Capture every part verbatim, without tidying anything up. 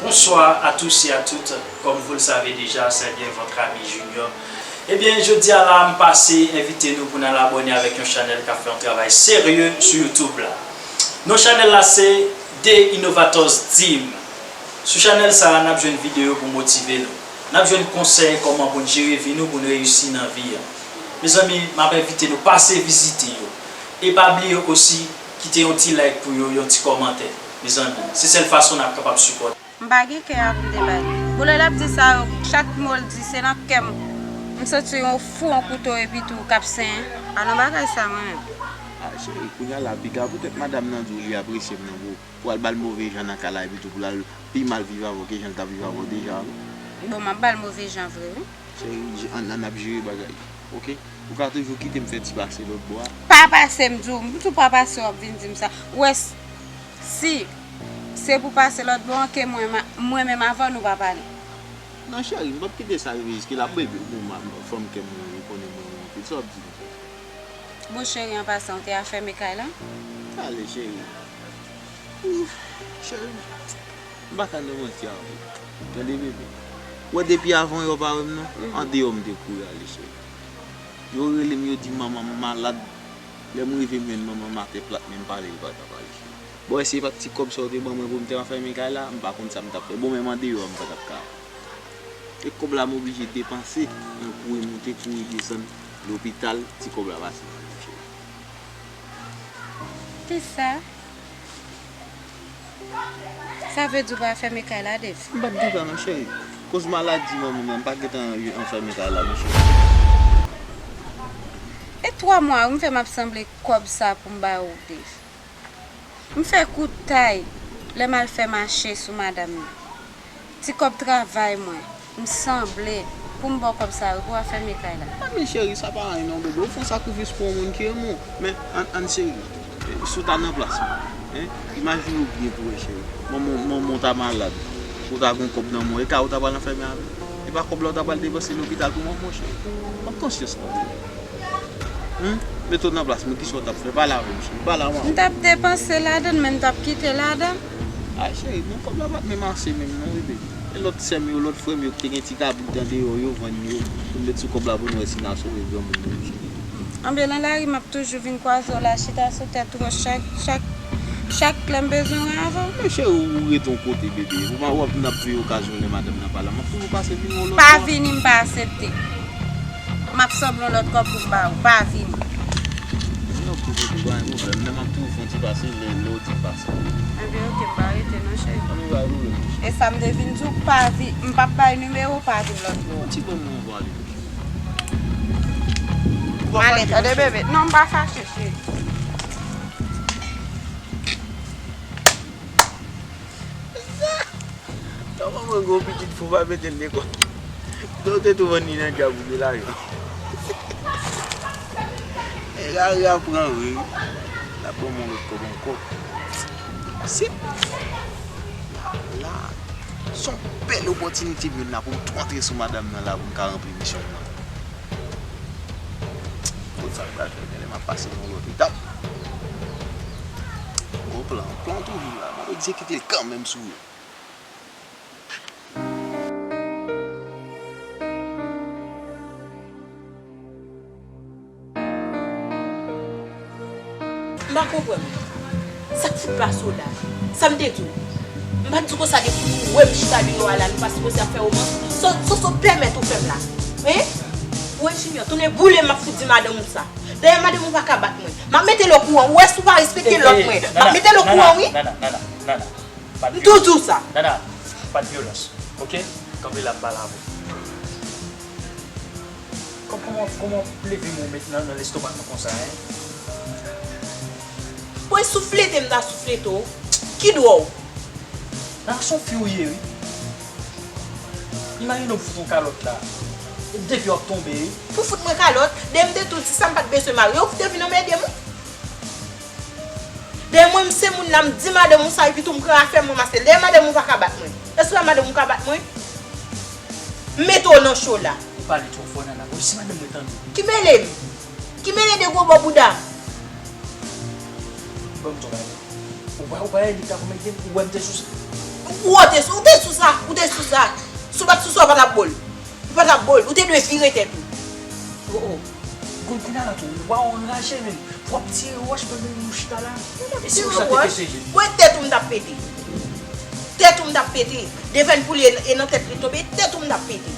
Bonsoir à tous et à toutes. Comme vous le savez déjà, c'est bien votre ami Junior. Ebyen, jodi a la, m pase envite nou pou n al abòne avèk yon chanèl k ap fè yon travay serye sou YouTube la. Non chanèl la se The Innovators Team. Sou chanèl sa a, n ap jwenn videyo pou motive nou. N ap jwenn konsèy kòman pou n jere vi nou, pou n reyisi nan vi a. Mezanmi, m ap envite nou pase vizite yo. E pa bliye osi, kite yon ti like pou yo, yon ti kòmantè. Mezanmi, se sèl fason n ap kapab sipòte. M pa gen kè a pou m te bay. Pou lè l ap di sa yo, chak mo l di, se nan kè m. M santi yon fou, yon kouto epi tou k ap senyen. Pa nan bagay sa mwen menm. Ah, cheri, kounye a la, piga poutèt madanm nan di w li apresye m nan, pou, pou al ba l move jan nan kay la, epi tou pou l al pi mal viv avè w ke jan l t ap viv avè w deja a, non. Bon, m ap ba l move jan vre, wi. Cheri, j-, ann, ann ap jere bagay, oke? Ou ka toujou kite m fè ti pase lòt bò a. Pa pase, m di w, m di w pa pase, w ap vin di m sa. Ou wè, s-, si se pou pase lòt bò an, ke mwen, ma-, mwen menm avè w, nou pa pale. Non, cheri, m p ap kite sa rive jiske la. Bebe, bon, ma, fanm kè mwen, ou konnen mwen, mwen anpil. Sa w ap di konsa? Bon, cheri, an pasan, ou te afèmen kay la? Ale, cheri. Ouf, cheri. M pa ka nan manti avè w. Tande, bebe. Ou wè depi avan yè w pa wè m nan? Mhm. Andeyò m te kouri ale, cheri. Yo rele m, yo di manman m malad. Lè m rive, m jwenn manman m atè plat, men m pale, li pa ka pale, cheri. Bon, si se pa t ti kòb sa w te ban mwen pou m te afèmen kay la, m pa konn sa m t ap fè. Bon, menm andeyò a, m pa t ap ka. E kòb la, m oblije depanse. Mwen kouri moute, kouri desann, lopital, ti kòb la pase nan men m, cheri. Kisa? Sa vle di w pa afèmen kay la, Dave? M p ap gentan non, cheri. Koz maladi manman m nan, m pa gentan afèmen kay la, non, cheri. E twa mwa wi m fè m ap sanble kòb sa pou m ba ou, Dave. M fè kout tay lè m al fè mache sou madanm nan. Ti kòb travay mwen, m sanble pou m ba w kòb sa yo pou w afèmen kay la. A men cheri, sa pa anyen non, bebe. Ou fè yon sakrifis pou yon moun ki renmen w. Men, ann, ann serye. Si w ta nan plas mwen, en, imajine w byen pou wè, cheri. Manman, manman w ta malad. Ou ta gen yon kòb nan men w. E kay ou ta pral anfèmen avè l? E pa kòb la ou ta pral depanse lopital pou manman w, cheri? Pran konsyans non, bebe. Humm, mete w nan plas mwen, kisa w t ap fè? Pale avè m, cheri. Pale avè m. M t ap depanse ladan l, men m t ap kite ladan l. Ay, cheri, men kòb la pa t menm ase menm non, wi, bebe. E lòt sè m yo, lòt frè m yo ki te gen ti kabrit andeyò, yo vann yo pou n met sou kòb la pou n wè si n a sove granmoun nan, wi, cheri. Anben, nan lari, m ap toujou vin kwaze w la, chita sou tèt ou, chak, chak, chak lè m bezwen w avè w. Men cheri, ou rete yon kote, bebe. Ou pa wè n ap veye okazyon lè madanm nan pa la. M ap toujou pase vin wè w lòt bò. Pa vini, m pa aksepte. M ap sanble yon lòt kòb pou m ba ou. Pa vini. Non, pou kote, pa gen pwoblèm. Men m ap toujou fè yon ti pase lè, lè w di m pase. Enben, oke, m pa rete non, cheri. Ann, ou pa gen pwoblèm. E sa m te vin di w, pa vi-, m p ap bay nimewo w, pa vin lòt bò. Yon ti ban m yon vwa li. Ale, tande, bebe. Non, m pa fache, cheri. Kòman mwen gen yon pitit fou pa mete l lekòl? Pito w te tou vann li nan dyab ou gen lajan. E rari a pran vre wi. L ap ban m yon lòt kòb ankò. Se pa la. Se yon bèl opòtinite m jwenn la pou m tou antre sou madanm nan la pou m ka ranpli misyon m nan. Tout sa m pral fè, genlè m ap pase nan yon lòt etap. Gwo plan, plan toujou la, m ap egzekite l kanmenm sou yo. M pa konprann. Sa k fout pase w la? Sa m te di w? M pa t di w konsa depi w wè m chita deyò a la, nou pa sipoze ap fè womans. Sa, sa, sa w pèmèt ou fè m la? Hein? Ou wè Junior, tounen boule m ap fout di madanm ou sa. Dayè madanm ou pa ka bat mwen. M ap mete l okouran. Ou wè si w pa respekte lòd mwen. M ap mete l okouran wi. Nana, nana, nana, nana. M tou di w sa. Nana, pa t vyolans. Oke? Kanpe la m pale avè w. Kòm, kòman, kòman w leve men w met nan, nan lestomak mwen konsa, en? Bon, e souflete m ta souflete w. Ki dwa w? Nana, se yon fi w ye, wi. Imajine w fout yon kalòt la. E depi w ap tonbe, wi. Pou fout mwen kalòt, dayè m te tou di sa m pa t bezwen marye, ou te vin anmède m, wi. Dayè mwen, m se moun la, m di madanm ou sa, epi tou m pran afè m, m ranmase l. Dayè madanm ou pa ka bat mwen. Èske w wè madanm ou ka bat mwen? M mete w nan cho la. Ou pale twò fò, Nana. Bon, si madanm mwen tande. Ki mele m? Ki mele de gwo bò bouda m? Ban m di w bagay. Ou pa, ou pa wè li t ap anmède m, ou wè m te sou sa. Ou te sou, ou te sou sa, ou te sou sa. Si w pa t sou sa, ou pa t ap bo l. Ou pa t ap bo l, ou te dwe vire tèt ou. Oh, oh. Konn kounye a la tou, w pa anraje menm. W ap tire wòch pandan nou chita la. E si w sa te pete je? Wè tèt ou m t ap pete. Tèt ou m t ap pete. Devan pou li e nan tèt li tonbe, tèt ou m t ap pete.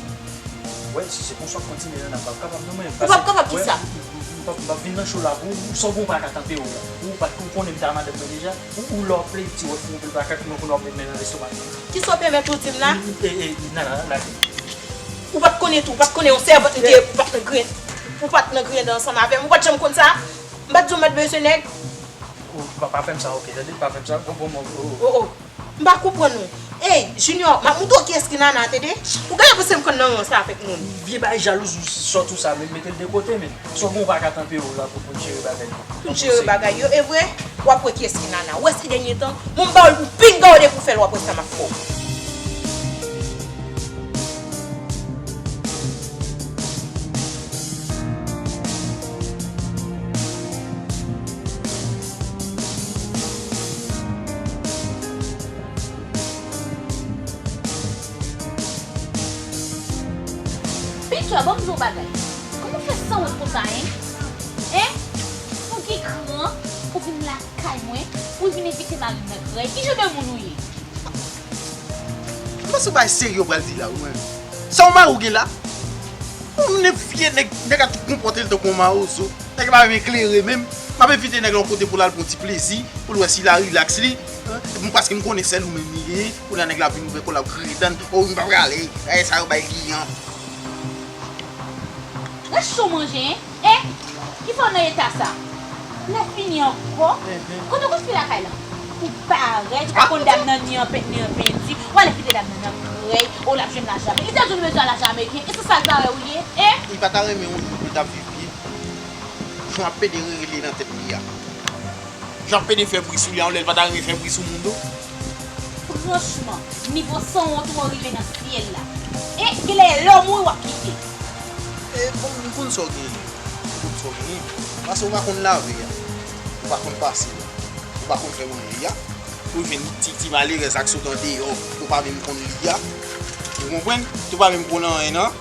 Wè, si se konsa w kontinye la, n ap p ap kapab non, men. Ou p ap kapab kisa? M p ap, m p ap vin nan show la pou ou, san bon pa ka tanpe ou la. Ou pa t konnen m ta madanm mwen deja. Ou, ou lè w ap plede ti wòch pou w pil pa ka, konnen w ap met men nan lestomak mwen. Kisa w pèmèt ou di m la? E, e, Nana, lage. Ou pa t konnen tou, ou pa t konnen yon sèvant li te ye pou w pa t nan griyen, pou w pa t nan griyen dan ansanm avè m. Ou pa t janm konn sa? M pa t di w m pa t bezwen nèg? Ou pa, pa fè m sa, oke, tande, pa fè m sa, konprann mwen, oh, oh. Oh, oh. M pa konprann ou. Ey, Junior, m ap montre w kiyès ki Nana, tande? Ou genlè panse m konn nan ran sa avèk moun. Vye bagay jalouzi sòt ou sa, men mete l de kote, men. Sa w gen w pa ka tanpe w la pou, pou n jere bagay yo. Pou n jere bagay yo, e vre? W ap wè kiyès ki Nana. W wè si dènye tan, bon, m ba w l pou pinga w depi w fè l, w ap wè sa m ap fè w. Peter, ban m di w bagay. Kòman w fè sanwont konsa, en? En? Pou ki kran ou vin lakay mwen, pou w vin envite mari m nan krèy? Ki jan de moun ou ye? M panse w bay serye w pral di la, wi, mwen. Sa w mari w gen la? Yon vye nèg, nèg la tou konpòte l tankou yon mawozo. Nèg la pa menm eklere menm. M ap envite nèg la yon kote pou l al pran yon ti plezi, pou l wè si l a rilaks li. Hein? Epi m, paske m konnen sèl ou menm li ye. Kounye a nèg la vin ouvè kò l ap griyen dan. Oh, m pa prale. Bagay sa yo bay li an. Rès cho manje, en? En? Ki fè w nan eta sa? Lè fini ankò, kote w konn fi lakay la? Ou parèt, ou pa konn dam nan ni an pent, ni an penti. W ale kite dam nan nan krèy, o l ap jwenn lajameken. Li te di w li bezwen lajameken, e se sa l parèt ou ye, en? Li pa ta renmen yon jou pou l t ap viv byen. Jan w ap pede rele nan tèt li a. Jan w ap pede fè bri sou li a, yon lè l pa ta renmen fè bri sou moun tou. Franchman, nivo sanwont ou an rive nan syèl la. E genlè e lè w mouri w ap kite. E bon, m konn sa w genyen. M konn sa w genyen. Paske w pa konn lave a. Ou pa konn pase a. Ou pa konn fè manje a. Ou jwenn ti, ti malerèz ak sot andeyò. Ou pa menm konn li a. Ou konprann? Ou pa menm konn anyen nan.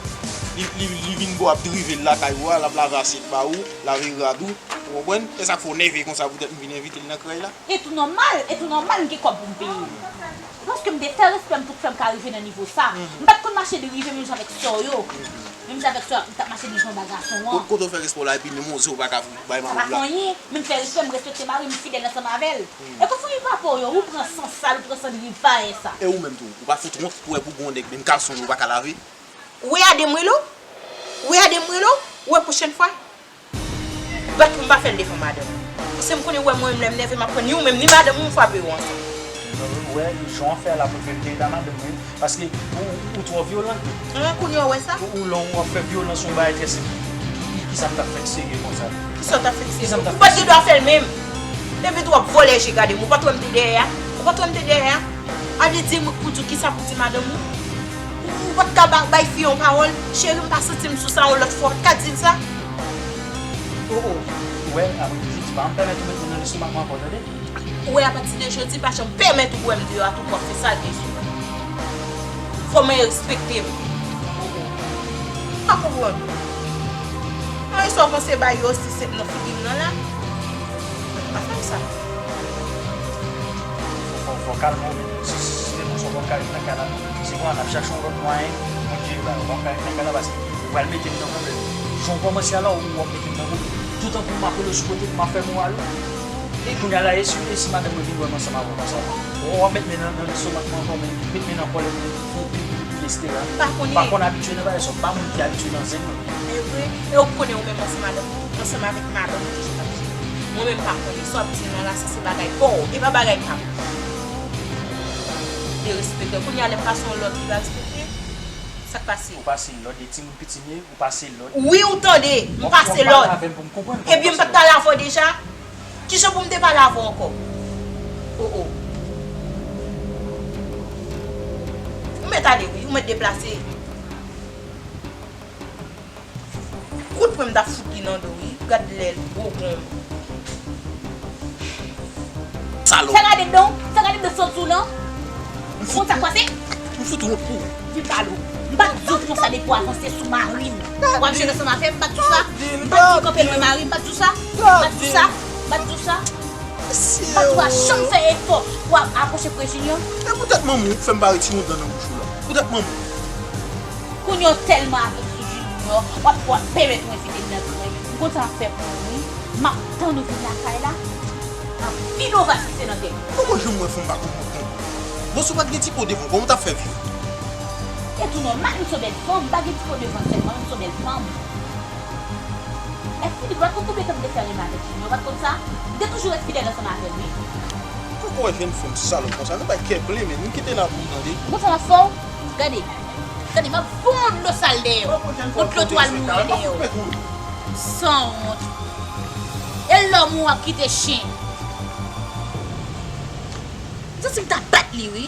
Li, li, li vin ba w ap drive l lakay ou a, l ap lave asyèt ba ou, lave rad ou. Ou konprann? Se sa k fè w nève konsa poutèt m vin envite l nan krèy la. E tou nòmal, e tou nòmal m gen kòb pou m peye. Paske m te fè respè m pou k fè m ka rive nan nivo sa. M pa t konn mache de rive menm jan avèk sè w yo. Menm jan avèk sè w, m t ap mache de jan ba gason an. Kot, kote w fè respè w la epi menm yon zo w pa ka bay mari w la? Sa pa fè anyen. Men m fè respè m, respekte mari m, m fidèl ansanm avè l. E konn fanmi papa w yo, ou pran san sal, ou pran san rivayen sa. E ou menm tou, ou pa fout wont pou wè pou gon nèg menm kalson yo ou pa ka lave? Ou wè Adem rele w? Ou wè Adem rele w? Ou wè pwochèn fwa? Bat pou m pa fè l devan madanm. Paske m konnen ou wè mwen menm lè m nève m ap pran ni ou menm ni madanm ou m frape yo ansanm. Ou wè jan w ap fè a la pou fè m te rete a madanm mwen. Paske ou, ou twò vyolan. An, kounye a w wè sa? Ou, ou lè w ap fè vyolans yon bagay trè senp. Ki, ki, kisa m t ap fè k serye konsa? Kisa w t ap fè k serye? Ou pa t gen dwa fè l menm. Epi tou w ap vòlè je gade m. Ou pa t wè m te dèyè a? Ou pa t wè m te dèyè a? A vle di, mwen k pou di w kisa pou di madanm ou? Ou, ou pa t ka ba, bay fi yon pawòl? Cheri, m pa santi m sou sa yon lòt fwa. Ou pa t ka di l sa? Oh, oh. Ou wè, apre toujou, di pa m pèmèt ou met men nan lestomak mwen ankò, tande? Ou wè, apati de jodi, pa janm pèmèt ou wè m deyò a tou pou w ap fè sa l gen sou mwen. Fò mwen respekte m. Pa konprann. Mwen sa w panse bay yo si se nan figi m nan la. Pa fè m sa. Fò, fò, fò w kalme w menm. Si, si, si se konsa w p ap ka ret nan kay la non. Se konsa n ap chache yon lòt mwayen pou n jere bagay yo. W ap ka ret nan kay la paske ou pral mete m nan pwoblèm. Jan w kòmanse a la, ou w ap mete m nan pwoblèm. Toutan pou m ap rele w sou kote pou m ap fè moral ou. E kounye a la, e si, e si madanm mwen vin wè m ansanm avè w konsa? W ap met men nan, nan lestomak mwen ankò, men met men nan kòlèt mwen, pou, pou, pou, pou, etsetera. Pa konnen. M pa konn abitye nan bagay sa, m pa moun ki abitye nan zen mwen. E vre, e w konnen ou menm ansanm avèk, ansanm avèk madanm ou ki jan w ap jere. Mwen menm m pa konnen sa w ap di m nan la, sa se bagay pa w, e pa bagay pa m. Derespekte. Kounye a lè m pase yon lòd, li pa respekte. Sa k pase? Ou pase lòd, e timoun piti m ye, ou pase lòd. Wi, ou tande, m pase lòd. Ebyen, m pa t pale avè w deja? Kijan pou m te pale avè w ankò? Oh, oh. Ou mèt ale, wi, ou mèt deplase. Kout pwen m t ap fout li nan do, wi. Gad lè l, gwo gonm. Salòp. Sa gade dan, sa gade dan sòt sou lan. Ou konn sa k pase? M fout wont pou ou. Vin pale w. M pa t di w konsa depi w avanse sou mari m. W ap jere ansanm avè m, m pa t di w sa? M pa t di w kanpe lwen mari m, m pa t di w sa? M pa t di w sa? M pa t di w sa? M pa t di w a janm fè efò pou w ap apwoche pre Junior? E poutèt manman w k fè m pa retire yon dan nan bouch ou la. Poutèt manman w. Kounye a w tèlman avèk sou Junior, w ap, w ap pèmèt ou envite l nan kay. M konn sa m ap fè pou ou, wi. M ap tann ou vin lakay la. Anpil ovaj ki se nan tèt ou. Poko janm wè fanm pa konprann konprann. Bon, si w pa t gen ti po devan, kòman w t ap fè viv? E tou nòmal, m se yon bèl fanm, m pa gen ti po devan sèlman, m se yon bèl fanm. Èske li pa t konn konbyen tan m te fè renmen avèk Junior, ou pa t konn sa? M te toujou ret fidèl ansanm avè l, wi. Poko wè jèn fanm salòp konsa, nou bay kè plen, men nou kite la pou nou tande. Bon, sa va fè w? Gade, gade, m ap fon dlo sal dèyè w. Yon dlo twal mouri dèyè w. Sanwont. E lòm ou ap kite chen. M santi m ta bat li, wi.